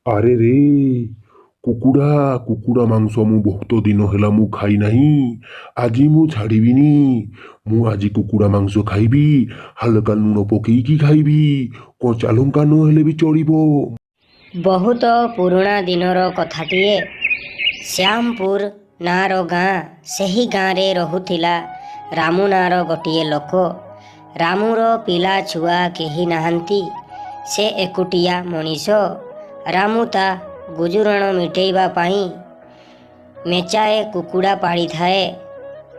ଆରେ ରେ କୁକୁଡ଼ା, କୁକୁଡ଼ା ମାଂସ ମୁଁ ବହୁତ ଦିନ ହେଲା ମୁଁ ଖାଇନାହିଁ। ଆଜି ମୁଁ ଛାଡ଼ିବିନି। ମୁଁ ଆଜି କୁକୁଡ଼ା ମାଂସ ଖାଇବି, ହାଲକା ଲୁଣ ପକେଇକି ଖାଇବି, କଞ୍ଚା ଲଙ୍କା ନହେଲେ ବି ଚଳିବ। ବହୁତ ପୁରୁଣା ଦିନର କଥାଟିଏ। ଶ୍ୟାମପୁର ନାଁର ଗାଁ, ସେହି ଗାଁରେ ରହୁଥିଲା ରାମୁ ନାଁର ଗୋଟିଏ ଲୋକ। ରାମୁର ପିଲା ଛୁଆ କେହି ନାହାନ୍ତି, ସେ ଏକୁଟିଆ ମଣିଷ। ରାମୁ ତା ଗୁଜୁରାଣ ମିଟେଇବା ପାଇଁ ମେଞ୍ଚାଏ କୁକୁଡ଼ା ପାଳିଥାଏ।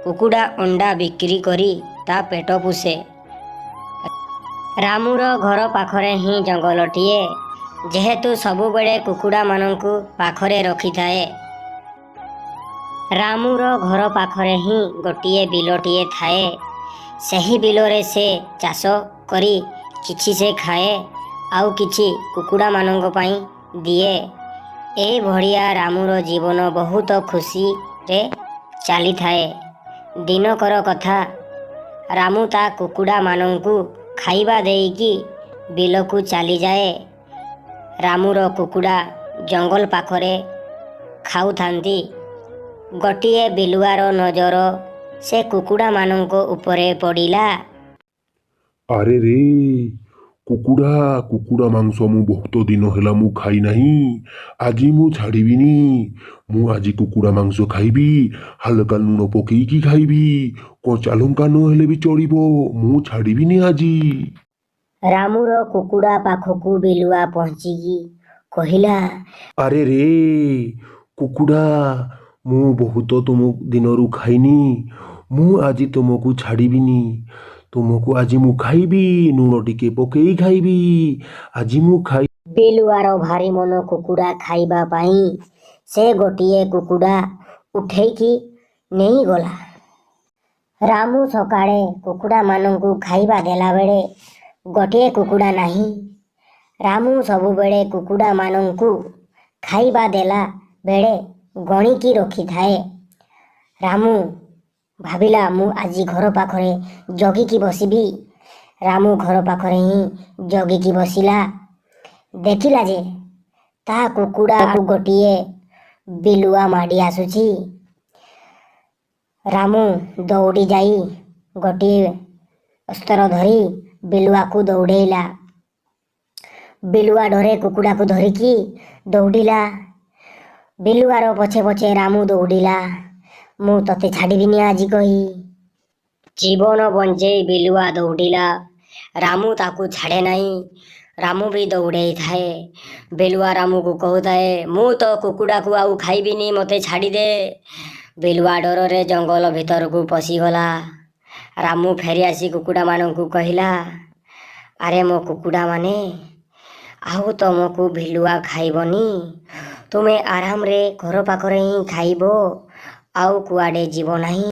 କୁକୁଡ଼ା ଅଣ୍ଡା ବିକ୍ରି କରି ତା ପେଟ ପୋଷେ। ରାମୁର ଘର ପାଖରେ ହିଁ ଜଙ୍ଗଲଟିଏ, ଯେହେତୁ ସବୁବେଳେ କୁକୁଡ଼ାମାନଙ୍କୁ ପାଖରେ ରଖିଥାଏ। ରାମୁର ଘର ପାଖରେ ହିଁ ଗୋଟିଏ ବିଲଟିଏ ଥାଏ। ସେହି ବିଲରେ ସେ ଚାଷ କରି କିଛି ସେ ଖାଏ, ଆଉ କିଛି କୁକୁଡ଼ାମାନଙ୍କ ପାଇଁ ଦିଏ। ଏଇଭଳିଆ ରାମୁର ଜୀବନ ବହୁତ ଖୁସିରେ ଚାଲିଥାଏ। ଦିନକର କଥା, ରାମୁ ତା କୁକୁଡ଼ାମାନଙ୍କୁ ଖାଇବା ଦେଇକି ବିଲକୁ ଚାଲିଯାଏ। ରାମୁର କୁକୁଡ଼ା ଜଙ୍ଗଲ ପାଖରେ ଖାଉଥାନ୍ତି। ଗୋଟିଏ ବିଲୁଆର ନଜର ସେ କୁକୁଡ଼ାମାନଙ୍କ ଉପରେ ପଡ଼ିଲା। ଆରେ ରେ କୁକୁଡ଼ା, କୁକୁଡ଼ା ମାଂସ ମୁଁ ବହୁତ ଦିନ ହେଲା ମୁଁ ଖାଇନାହିଁ। ଆଜି ମୁଁ ଛାଡ଼ିବିନି। ମୁଁ ଆଜି କୁକୁଡ଼ା ମାଂସ ଖାଇବି, ହାଲକା ଲୁଣ ପକେଇକି ଖାଇବି, କଞ୍ଚା ଲଙ୍କା ନହେଲେ ବି ଚଳିବ, ମୁଁ ଛାଡ଼ିବିନି ଆଜି। ରାମୁର କୁକୁଡ଼ା ପାଖକୁ ବିଲୁଆ ପହଞ୍ଚିକି କହିଲା, ଆରେ ରେ କୁକୁଡ଼ା, ମୁଁ ବହୁତ ତୁମ ଦିନରୁ ଖାଇନି। ମୁଁ ଆଜି ତୁମକୁ ଛାଡ଼ିବିନି। ତୁମକୁ ଆଜି ମୁଁ ଖାଇବି, ଲୁଣ ଟିକେ ପକେଇ ଖାଇବି। ଆଜି ମୁଁ ଖାଇ ବିଲୁଆର ଭାରି ମନ କୁକୁଡ଼ା ଖାଇବା ପାଇଁ। ସେ ଗୋଟିଏ କୁକୁଡ଼ା ଉଠେଇକି ନେଇଗଲା। ରାମୁ ସକାଳେ କୁକୁଡ଼ାମାନଙ୍କୁ ଖାଇବା ଦେଲାବେଳେ ଗୋଟିଏ କୁକୁଡ଼ା ନାହିଁ। ରାମୁ ସବୁବେଳେ କୁକୁଡ଼ାମାନଙ୍କୁ ଖାଇବା ଦେଲା ବେଳେ ଗଣିକି ରଖିଥାଏ। ରାମୁ ଭାବିଲା, ମୁଁ ଆଜି ଘର ପାଖରେ ଜଗିକି ବସିବି। ରାମୁ ଘର ପାଖରେ ହିଁ ଜଗିକି ବସିଲା। ଦେଖିଲା ଯେ ତା କୁକୁଡ଼ାକୁ ଗୋଟିଏ ବିଲୁଆ ମାଡ଼ି ଆସୁଛି। ରାମୁ ଦୌଡ଼ି ଯାଇ ଗୋଟିଏ ଅସ୍ତ୍ର ଧରି ବିଲୁଆକୁ ଦୌଡ଼େଇଲା। ବିଲୁଆ ଡରେ କୁକୁଡ଼ାକୁ ଧରିକି ଦୌଡ଼ିଲା। ବିଲୁଆର ପଛେ ପଛେ ରାମୁ ଦୌଡ଼ିଲା, ମୁଁ ତତେ ଛାଡ଼ିବିନି ଆଜି କହି। ଜୀବନ ବଞ୍ଚେଇ ବିଲୁଆ ଦୌଡ଼ିଲା। ରାମୁ ତାକୁ ଛାଡ଼େ ନାହିଁ। ରାମୁ ବି ଦୌଡ଼େଇଥାଏ। ବିଲୁଆ ରାମୁକୁ କହୁଥାଏ, ମୁଁ ତ କୁକୁଡ଼ାକୁ ଆଉ ଖାଇବିନି, ମୋତେ ଛାଡ଼ିଦେ। ବିଲୁଆ ଡରରେ ଜଙ୍ଗଲ ଭିତରକୁ ପଶିଗଲା। ରାମୁ ଫେରି ଆସି କୁକୁଡ଼ାମାନଙ୍କୁ କହିଲା, ଆରେ ମୋ କୁକୁଡ଼ାମାନେ, ଆଉ ତମକୁ ବିଲୁଆ ଖାଇବନି। ତୁମେ ଆରାମରେ ଘର ପାଖରେ ହିଁ ଖାଇବ, ଆଉ କୁଆଡ଼େ ଯିବ ନାହିଁ।